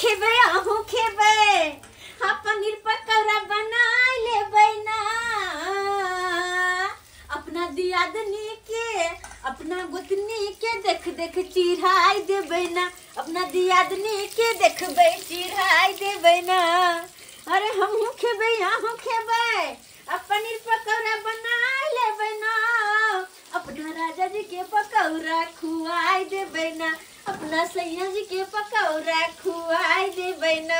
खेबै अहूँ खेबै, हाँ पनीर पकौड़ा बना लेबै ना। अपना दियादनी के अपना गोतनी के देख देख चिढ़ाई देबै ना, अपना दियादनी के देखबै चिढ़ाई देबै ना। अरे हमहूँ खेबै अहूँ खेबै, आ पनीर पकौड़ा बना लेबै ना। अपना राजा जी के पकौड़ा खुआई देबै ना, अपना सैया जी के पकौड़ा खुआई देबै ना।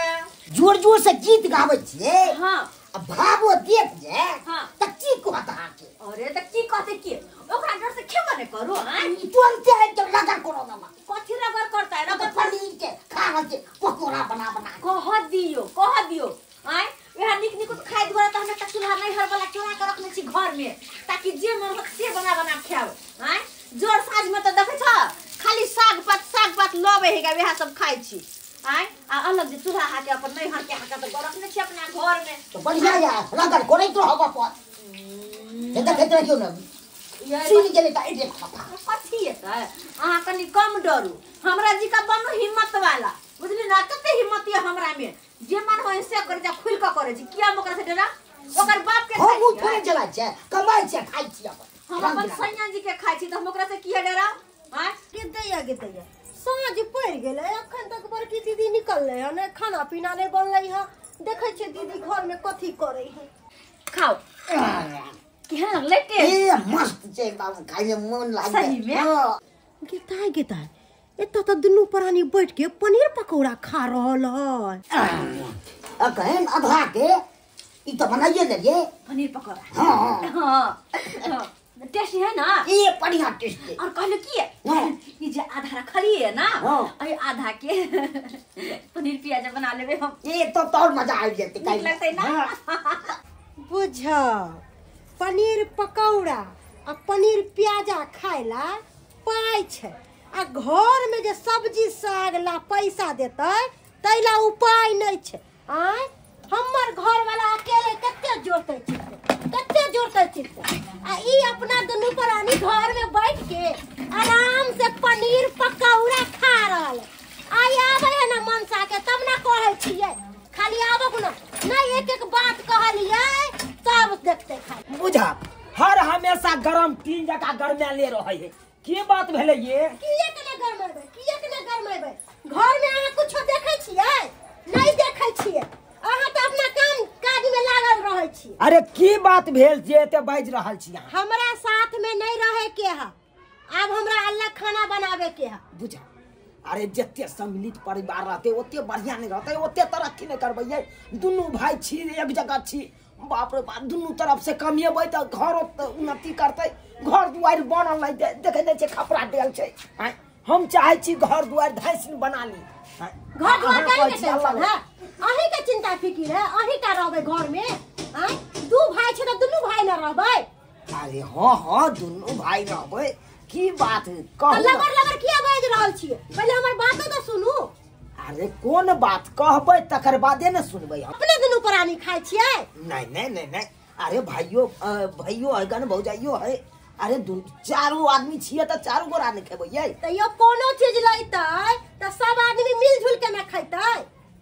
जोर जोर से गीत गाबै छियै। हाँ आ भावो देख जे। हाँ त की कहत अहाँके? अरे त की कहते की, ओकरा डर से खेबो नै करू। हाँ तुरंते आबि के रगड़ करो ना। कथी रगड़ करता है? रगड़ पनीर के खा रहल छै पकौड़ा बना बना। कह दियो कह दियो। आय वएह नीक नीक खाइ दुआरे त हम एकटा चूल्हा नैहर वाला चोरा के रखने छी घर में, ताकि जे मन होत से बना बना खाएब। आय जोर साँझ में त देखै छ खाली साग पात लबै है, वएह सब खाइ छी। आय आ अलग जे चूल्हा हाके अपन नैहर के हाके त रखने छी अपना घर में। तो बढ़िया या रगड़ करैत रहब अपन। से देखैत रहियौ ने सुनि गेलै त एते खता कथी हेतै। अहाँ कनि कम डरू, हमरा जी का बनू हिम्मत वाला, बुझली ना? कते हिम्मत ये हमरा में, जे मन होय से कर जा, खुल के करे छी। किया हम ओकरा से डरा? ओकर बाप के हम थोड़े चला छै, कमाइ छै खाइ छी अपन। हम अपन सैया जी के खाइ छी त हम ओकरा से किया डरा? हां के दैया के दैया साँझ पड़ि गेलै, अखन तक बड़की दीदी निकललै हँ, नहि खाना पीना नहि बनलै हँ। देखै छियै दीदी घर में कथी करै है। खाओ केहन लगलै टेस्ट? ए मस्त छै बाबू, खाइ में मन लागि सही में। गेताय गेताय एतऽ तऽ दुनू प्राणी बैठ के पनीर पकौड़ा खा रहल है। अखन आधा के ई तऽ बनाइए लेलियै पनीर पकौड़ा। हाँ हाँ टेस्टी है ना? ये बढ़िया टेस्टी। और कहलो की ई जे आधा रखलिए ना, अरे आधा के पनीर प्याज बना लेबे हम। ये तो और मजा आबि जेतै, नीक लगतै ना? बुझ पनीर पकौड़ा आ पनीर प्याजा खाइला पाइ छै, आ घर में जे सब्जी साग ला पैसा देतै तैला उपाय नहि छै। आँय हमर घर वाला अकेले कते जोड़तै चितै, कते जोड़तै चितै, आ ई अपना दुनू प्राणी घर में बैठ के आराम से पनीर पकौड़ा खा रहल। आइ आबै है ना मनसा के तब ना कहै छियै, खाली आबक ना नहीं एक एक बात कहलियै तब देखते खाली। बुझा हर हमेशा गरम तीन जगह गरमाले रहै है, की बात भेलै ये? किए के ने गरमेबै, किए के ने गरमेबै? घर में अहाँ कुछो देखै छियै? नहीं देखै छियै, अहाँ तऽ अपना काम काज में लागल रहै छी। अरे की बात भेल जे एते बाजि रहल छी अहाँ? हमरा साथ में नहीं रहे के है, आब हमरा अलग खाना बनावे के है। बुझा अरे जते सम्मिलित परिवार रहते ओते बढ़िया नहीं रहते, ओते तरक्की नहीं करबै। दुनू भाई छी एक जगह छी, बाप रे बाप दुनू तरफ से कमेबै तऽ घर उन्नति करतै। घर दुआरि बनल नहीं देखै नहि छै, खपरा देल छै। हम चाहै छी घर दुआरि धैसिन बना ली। घर दुआरि के टेंशन है, अहीं के चिंता फिकिर है, अहीं का रहबै घर में? आँय दू भाई छै तऽ दुनू भाई न रहबै? अरे हाँ हाँ दुनू भाई रहबै, की बात कहू? लबर लबर किया बाजि रहल छियै? पहिले हमर बातो तऽ सुनू। अरे कोन बात कहबै तकर बादे ने सुनबै हम। अपने दुनू प्राणी खाइ छियै? नहीं नहीं नहीं नहीं, अरे भाइयो भाइयो है गन भौजाइयो है, अरे चारू आदमी छियै तऽ चारू गोरा ने खेबै। तैयो कोनो चीज लैतै तऽ सब आदमी मिलजुल के न खैतै,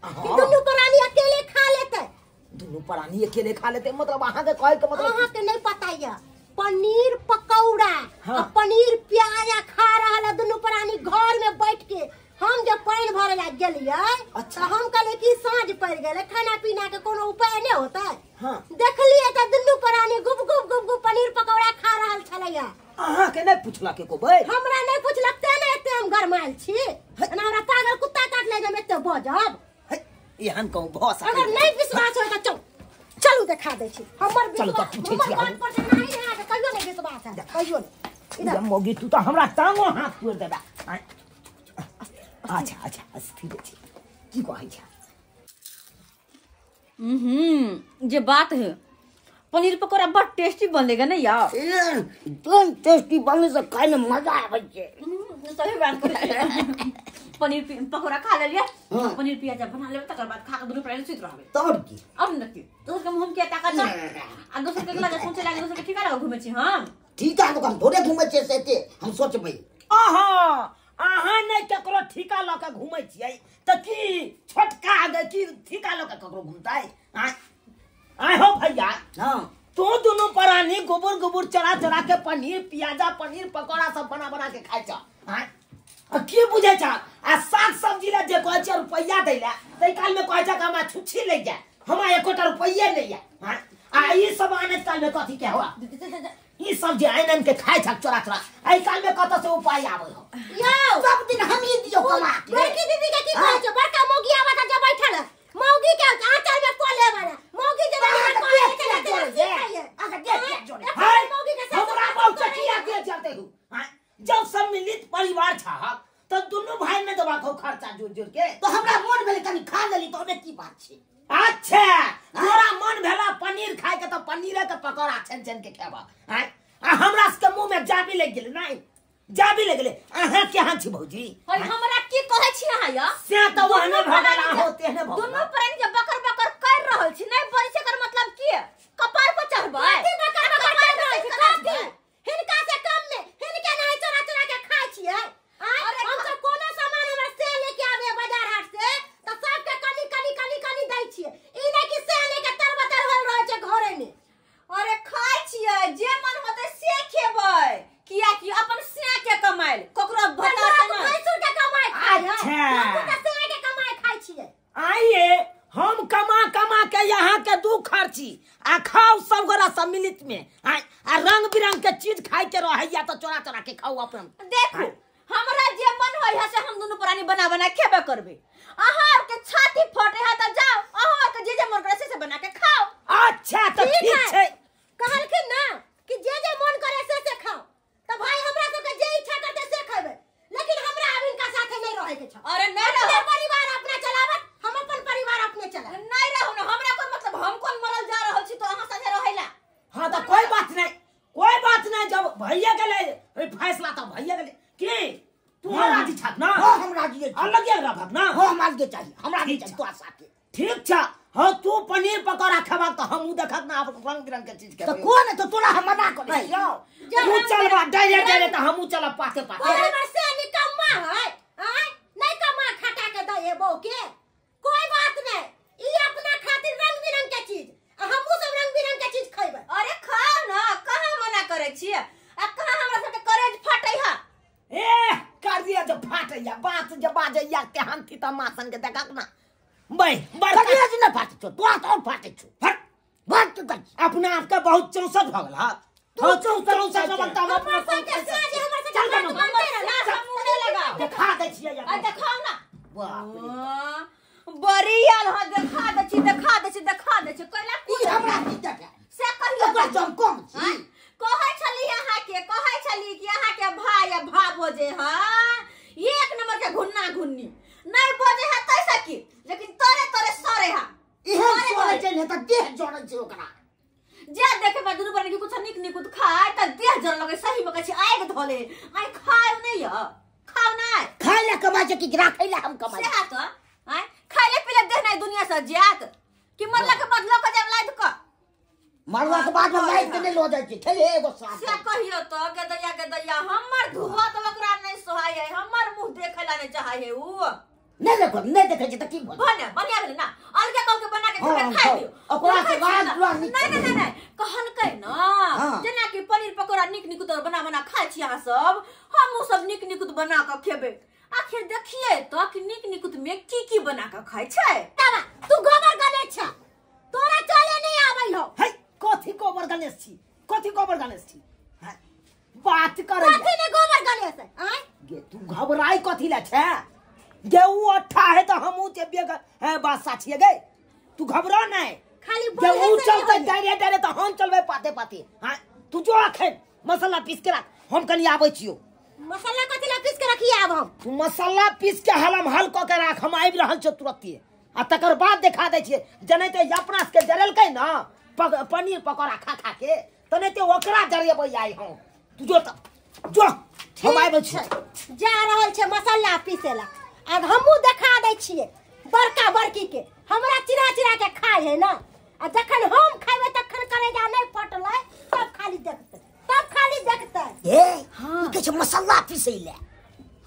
कि दुनू प्राणी अकेले खा लेतै? दुनू प्राणी अकेले खा लेतै मतलब अहाँके कहै के मतलब अहाँके नहीं पता ये पनीर पकौड़ा आ पनीर प्याजा खा रहल है दुनू प्राणी घर में बैठ के। हम जब पानि भरे ला गेलियै। अच्छा। हम कहलियै कि साँझ पड़ि गेलै, खाना पीना के कोनो उपाय नहीं होतै। हाँ। देखलियै तऽ दुनू प्राणी गुप गुप गुप गुप पनीर पकौड़ा खा रहल छलैया। अहाँ के नहीं पुछलक एको बेर? हमरा नहीं पुछलक तें ने एते हम गरमायल छी, एना हमरा पागल कुत्ता काटले जे हम एते बजब। एहन कहूँ भऽ सकै? अगर नहीं विश्वास होय तऽ चलू देखा दै छी। हमर विश्वास हमर बात पर जे नहीं अहाँके कहियो नहीं विश्वास है, कहियो नहीं। इधर मौगी तू तऽ हमरा टांगो हाथ तोड़ि देबा। अच्छा अच्छा स्थिर छी, की कहै छै? जे बात है पनीर पकौड़ा बड़ टेस्टी बनेगा ना यार। एकदम टेस्टी बने से खाए में मजा आबै छै। सही बात कहै। पनीर पकौड़ा खा लेलियै, पनीर प्याज बना लेबै, तकर बाद खा के दुनू प्राणी सुति रहबै। तब की? अब न की दोसर के मुँह के ताकत आ दोसर के लगे सोचे लागे दोसर के ठिका लगा घुमै छी हम। ठीका दुकान थोड़े घुमै छियै से एते हम सोचबै। अहाँ अहाँ नहि ककरो ठीका लऽ के घुमै छियै तऽ की छोटकी घुमतै की ठीका लऽ के ककरो घुमतै? आय आय हो भैया, हां तू दुनू प्राणी गोबर गोबर चढ़ा चढ़ा के पनीर प्याजा पनीर पकौड़ा सब बना बना के खाइ छ। आय आ की बुझै छ? आ साग सब्जी ला जे कहै छ रुपैया दै ला, तै काल में कहै छ कि हमरा छुच्छी ले जा, हमरा एकोटा रुपैया नहीं है। आ ई सब आने काल में कथी के हुआ? ई सब जे आइन आइन के खाइ छ चोरा चोरा, एहि काल में कतऽ से उपाय आबै हो? यौ सब दिन हम ही दियो कमा के। बड़की दीदी के की कहै छ? बड़का मौगी आवा त जब बैठल है, मौगी के आंचल में कोले वाला मौगी जे हमरा बहुत किया के चलते हो। जब सम्मिलित परिवार छ त दुनू भाई में दबा खो खर्चा जोड़ जोड़ के, तो हमरा मन भेलै तनी खा लेली तो ओमे की बात छै? अच्छा तोरा मन भेला पनीर खाय के त पनीरे के पकौड़ा छन छन के खेबा। आ हमरा सबके मुंह में जाबी लग गेलै, नहीं जाबी लग गेलै। अहाँ केहन छी भौजी? और हमरा की कहै छी अहाँ या? से त ओहने भगला हो तेहने भगला। दुनू प्राणी के बकर बकर कर रहल छी, नहीं बोलै छै एकर मतलब की? कपार पर चढ़बै। कथी बकर बकर कर रहल छी? कथी हिनका से कम में हिनके नहीं चोरा चोरा के खाय छियै। अरे हम सब कोनो सामान हमरा से लेके आबे बाजार हाट से त सबके कनी कनी कनी कनी दै छियै, ई नै कि से लेके तरबतर होल रहै छै घरे में। अरे खाय छियै जे मन होतै से खेबै, किया कि अपन से के कमाइल ककरो भता से ना भैंसुर के कमाई खाय। अच्छा हम त से के कमाई खाय छियै। आइए हम कमा कमा के यहाँ के दू खर्ची आ खाओ सब गोरा सम्मिलित में, आ रंग बिरंग के चीज खाय के रहैया त चोरा चोरा के खाओ अपन। देखू हमरा जे मन होय है से हम दुनू प्राणी बना बना खेबे करबे। अहाँ के छाती फटे है त जाओ, अहाँ के जे जे मन करे से बना के खाओ। अच्छा त ठीक छै, कहलखिन ना कि जे जे मन करे से खाओ, त भाई हमरा सबके जे इच्छा करते से खेबे, लेकिन हमरा अब इनका साथे नहीं रहे के छ। अरे नहीं रहो, परिवार अपना चलावत, हम अपन परिवार अपने चलाब। नहीं रहू ना, हमरा कोन मतलब, हम कोन मरल जा रहल छी तो अहाँ साथे रहेला। हां त कोई बात नहीं, कोई बात नहीं, जब भैया गेलै फैसला त भैया गेलै की तू राजी छक ना? हां हम राजी छी। अलग रहब ना? हां हम अलगे चाहिए, हमरा नहीं चाहिए तोरा साथे। ठीक छ, हां तू पनीर पकौड़ा खेबा त हमहू देखत ना रंग बिरंग के चीज के। त कोन है तो तोरा हम मना करै छियौ? तू चलबा डायरे डायरे त हमहू चलब पाते पाते। ओए हमर से निकम्मा है, आय नहीं कमा खटा के दे हे बहू के, कोई बात नहीं, ई अपना खातिर रंग बिरंग के चीज आ हमहू सब रंग बिरंग के चीज खइबै। अरे खाओ ना, कहां मना करै छियै? आ कहां हमरा सबके करेज फटै है? ए कर दिया जो फाटैया बात जे बाजैया तेहन थी त मासन के देखक ना बै बड़का करेज न फाटै छौ, तोरा त और फाटै छौ। फट बात तो कर, अपना आप के बहुत चौसठ भ गेल। हां तू चौसठ बनता हम अपना सबके से जे हमर सबके चल बात मानते रह ना, हम मुंह नहीं लगाओ, देखा दै छियै। आ देखाओ ना, बाप रे बड़ी आल हां देखा दै छी, देखा दै छी, देखा दै छी। कैला ई हमरा की देखा से कहियो ओकरा जम कम छी। कहै छली अहाँ के, कहै छली कि अहाँ के भाई आ भाबो जे हां एक नंबर के घुन्ना घुन्नी नहीं बजे है तैसा की, लेकिन तोरे तोरे सरे हा इहे सरे छै ने त देह जड़ै छै ओकरा। जे देखे बा दुनू बन के कुछ निक निक खाय त देह जर लगे, सही में कहै छी आग धोले आइ खाय नहीं य, खाओ नहीं खाय ला कमाय छै कि राखै ला हम कमाय से हा त आइ खाय ले पीले देह नहीं दुनिया से जात कि मरला के बाद लक जाब लाद क, मरला के बाद में लाइट के नहीं लो जाइ छै खेले एगो साथ से कहियो त गदैया गदैया हमर धुआ त ओकरा नहीं सोहाय है, हमर मुंह देखैला नहीं चाहै है उ। नहीं देखो, नहीं देखै छै त की भल बने बढ़िया भेलै ना, अलगे कह के बना के खेबै खाइ लियो। ओकरा से राज दुआ नहीं नहीं नहीं नहीं कहलकै ना जेना कि पनीर पकौड़ा निक निक तो बना बना खाइ छी अहाँ सब, हमहू सब निक निक बना के खेबै। आखिर देखिए त कि निक निक में की की बना के खाइ छै। तबा तू गोबर गणेश छ, तोरा चले नहीं आबै हो। है कथी गोबर गणेश छी, कथी गोबर गणेश छी बात करै कथी ने गोबर गणेश है? आय गे तू घबराई कथी ला छै? गे उ अट्ठा है त हमहू जे बेग है बादशाह छियै गे, तू घबरा नहीं, खाली गे बोले उ से चलतै नहीं होइए। डायरे डायरे त हम चलबै पाते पाते। हां तू जो अखन मसाला पीस के राख, हम कनी आबै छियौ। मसाला कथी ला पीस के रखिए आब हम? तू मसाला पीस के हलम हल क के राख, हम आबि रहल छियौ तुरत्ते आ तकर बाद देखा दै छियै। जनैते अपना सबके जरेलकै ना पनीर पकौड़ा खा खा के, तनैते ओकरा जरेबै आइ हम। तू जो त जो, हम आबै छियौ। जा रहल छै मसाला पीसेला, आब हमहू देखा दै छियै बड़का बड़की के, हमरा चिरा चिरा के खाय है ना, आ जखन हम खेबै तखन करेजा नहीं फटलै तब खाली देखतै, तब खाली देखतै। ए हां ई कहै छै मसाला पीसै ले।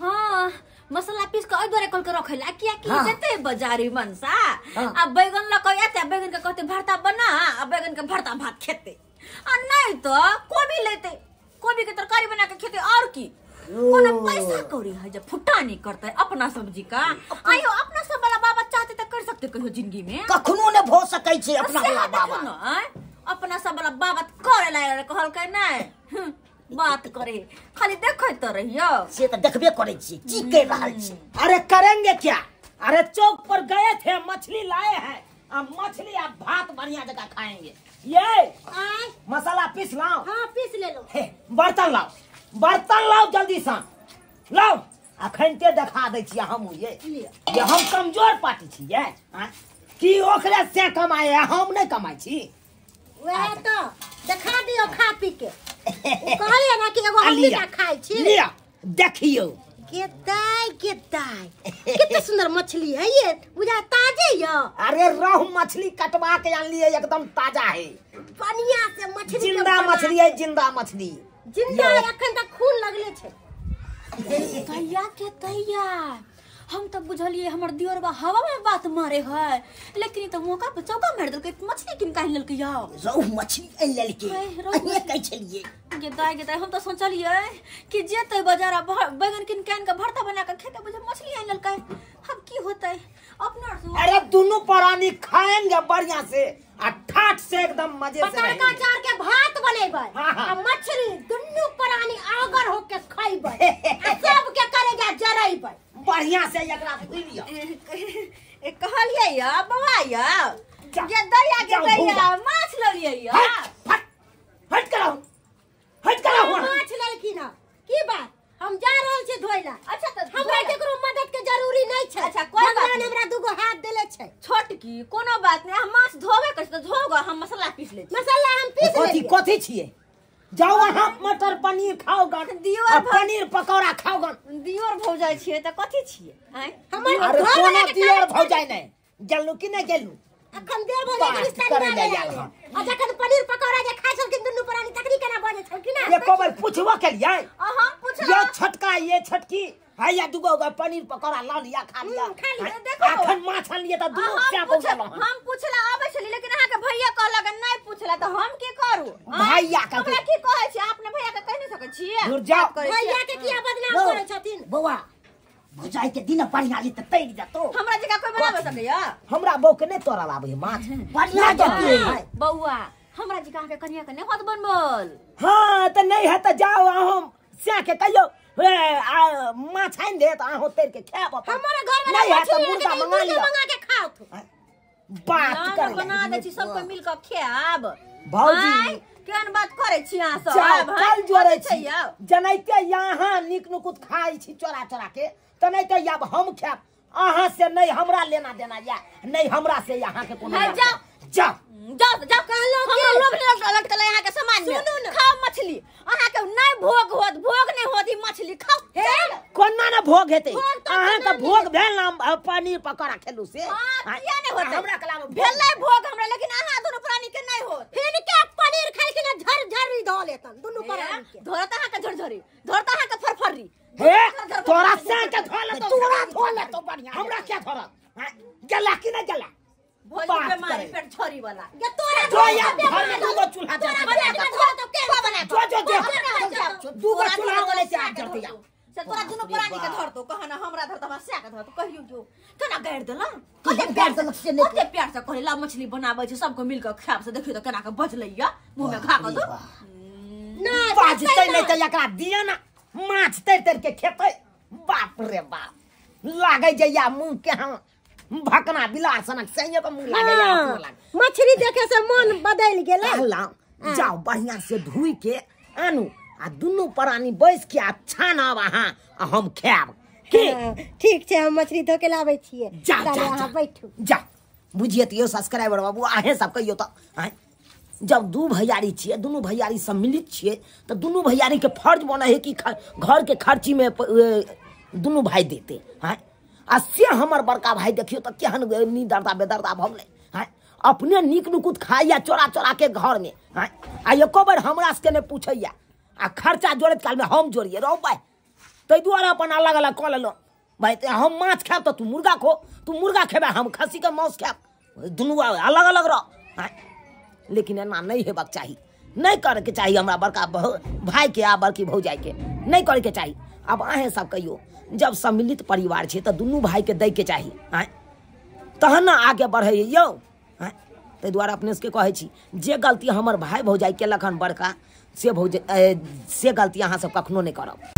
हां मसाला पीस के ओइ दुआरे कल के रखैला किया कि जते बाजारी मनसा आ बैगन ल के एते बैगन के कहते भरता बना आ बैगन के भरता भात खेते आ नहीं तो कोबी लेते कोबी के तरकारी बना के खेते और की कोनो पैसा कौड़ी है जब फुटा नहीं करते अपना सब्जी का आयो अपना सब वाला बाबा चाहते त कर सकते कहियो जिंदगी में कखनो ने भ सकै छै अपना वाला बाबा अपना सब वाला बाबा करे ला कहलकै नै बात करे खाली देखै त रहियो से त देखबे करै छी की कर रहल छी। अरे करेंगे क्या, अरे चौक पर गए थे मछली लाए हैं अब मछली आप भात बढ़िया जगह खाएंगे। ये मसाला पीस लाओ। हाँ पीस ले लो। बर्तन लाओ, बर्तन लाओ जल्दी से लाओ। अखनते देखा दै छी हम ये हम कमजोर पार्टी छियै कि ओकरे से कमाए हम नहीं कमाई छी। वह तो देखा दियो खा पी के कहलिए ना कि एगो हम का खाई छी। लिया देखियो गेदाय गेदाय कितना सुंदर मछली है ये बुझा ताजे यो। अरे रोहू मछली कटवा के आनलिए एकदम ताजा है पनिया से मछली जिंदा मछली है जिंदा मछली जिंदा है अखन तक खून लगले छै। तैया के तैया हम तो बुझलिए हमर दियोरबा हवा में बात मारे है लेकिन तो मौका पे चौका मार देलकै मछली किन काहे लेलकै यौ रोहू मछली आनि लेलकै अहिए कहै छलिए। गेदाय गेदाय हम तो सोचलिए कि जेतै बाजार बैगन किन कान के भरता बना के खेते बुझे मछली आनि लेलकै अब की होतै अपना। अरे दोनों प्राणी खाएंगे बढ़िया से आ ठाठ से एकदम मजे से पतरका चार के भात बनेबै आ मछली दोनों प्राणी आगर होके खइबै आ सब के करेगा जरैबै बढ़िया से एकरा धोइ लिअ। कहलियै या बौआ या जे दया के दया माछ ललियै या हट हट कराउ हट कराउ माछ ललखिन की बात हम जा रहल छी धोइला। अच्छा त हमरा केकरो मदद के जरूरी नहीं छै। अच्छा कोई बात भगवान हमरा दुगो हाथ देले छै। छोटकी कोनो बात नहीं हम माछ धोबे कर त धोगा हम मसाला पीस ले मसाला हम पीस ले। कथि कथि छियै जाओ अहाँ मटर पनीर खाओ गन दियोर पनीर पकौड़ा खाओ गन। दियोर भौजाई छियै त कथि छियै आय हमर अरे कोनो दियोर भौजाई नहीं गेलु कि नहीं गेलु अखन देर भौजाई के रिश्ता नहीं आयल आ जखन पनीर पकौड़ा जे खाइ छलखिन दुनू प्राणी तखनी केना बजै छलखिन ना एको बेर पुछबो केलियै आ हम पुछलौ यो छोटका ये छोटकी हैया दुगो पनीर पकौड़ा ल लिया खा लिया खा लिया। देखो अखन माछ आन लिया त दुनू से पहुंचल हम पुछला आबै छली लेकिन अहाँ के भैया कहलक नहीं पुछला त हम की करू भैया के हमरा की कहै छी अपने भैया के कहि नहीं सकै छी। जाओ भैया के किया बदनाम करै छथिन बौआ भौजाई के दिन बढ़िया ली त तैर जतो हमरा जगह कोई बनाबे सकैया हमरा बौ के नहीं तोरा आबै माछ बढ़िया जतियै बौआ हमरा जगह के कनिया के नहीं होत बनबल। हां त नहीं है त जाओ हम से के कहियो माछ आनि दे त अहाँ तैर के खायब हमरा घर में नहीं है त मुर्गा मंगा लिया मंगा के खाओ तो बात कर बना दे छी सब कोई मिल के खायब। भौजी केहन बात करै छी अहाँ सब कल जोड़ै छी जनैते यहाँ नीक नुकुत खाइ छी चोरा चोरा के त नहीं त आब हम खायब अहाँ से नहीं हमरा लेना देना या नहीं हमरा से यहाँ के कोनो जाओ जाओ जाओ जाओ कहलो हमरा लोभ नहीं लटकल यहाँ के सामान में खाओ मछली अहाँ के नहीं भोग होत भोग नहीं होत ई मछली खाओ। कोना ना भोग हेतै अहाँ के भोग भेल ना पनीर पकौड़ा खेलू से किया नहीं होत हमरा कला भेल नहीं भोग हमरा लेकिन अहाँ दुनू प्राणी के नहीं होत फिर के पनीर खाइ के ना झर झरी धो लेतन दुनू प्राणी के धरत अहाँ के झरझरी धरत अहाँ के फरफरी हे तोरा से के धो ले तोरा धो ले तो बढ़िया हमरा क्या धरत गला कि नहीं गला भोजी के मारी पेट छोरी वाला ये तोरा जो यार घर में दूगो चूल्हा तोरा बना के धो तो के बना जो जो जो दूगो चूल्हा वाले से आग जरते या से तोरा दुनू प्राणी के धर दो कहना हमरा धर त हमरा से के धर कहियो जो केना गाड़ देला कते प्यार से लक्ष्य नहीं कते प्यार से करेला मछली बनाबै छै सबको मिल के खाब से देखियो त केना के बजलैया मुंह में खा के दो ना बाजतै नहीं त एकरा दिया ना माछ तैर तैर के खेतै बाप रे बाप लागै जे या मुंह के हम भकना बिलार सनक सही तो मुंह लागे या अपनो लागे मछली देखे से मन बदल गेलै। जाओ बढ़िया से धोइ के आनू आ दुनू प्राणी बैस के आ छानब अहाँ आ हम खायब की ठीक छै हम मछली धो के लाबै छियै जा जा अहाँ बैठू जा बुझिए त यो सब्सक्राइबर बाबू अहें सब कहियो त जब दू भैयारी छियै दुनू भैयारी सम्मिलित छियै त दुनू भैयारी के फर्ज बनै है कि घर के खर्ची में दुनू भाई देते हैं आ से हमर बड़का भाई देखियो त केहन नी दर्दा बेदर्दा भऽ गेलै हैं अपने नीक नुकुत खाइया चोरा चोरा के घर में हैं आ एको बेर हमरा सबके नहि पूछैया आ खर्चा जोड़ैत काल में हम जोड़िए रहो भाई ताहि दुआरे अपन अलग अलग कऽ लेलहुँ। भाई हम माछ खायब तऽ तू मुर्गा खो, तू मुर्गा खेबै हम खस्सीके मांस खायब, दुनू अलग अलग रह। लेकिन एना नहि हेबाक चाही, नहि करैके चाही हमरा बड़का भाइके आ बड़की भौजाइके नहि करैके चाही। आब अहेँ सब कहियो, जब सम्मिलित परिवार छै तऽ दुनू भाइके दैके चाही, आँय तहन ने आगे बढ़ै यौ। आँय ताहि दुआरे अपने सबके कहै छी जे गलती हमर भाय भौजाइ केलक हन बड़का, से भौज से गलती अहाँ सब कखनो नहि करब।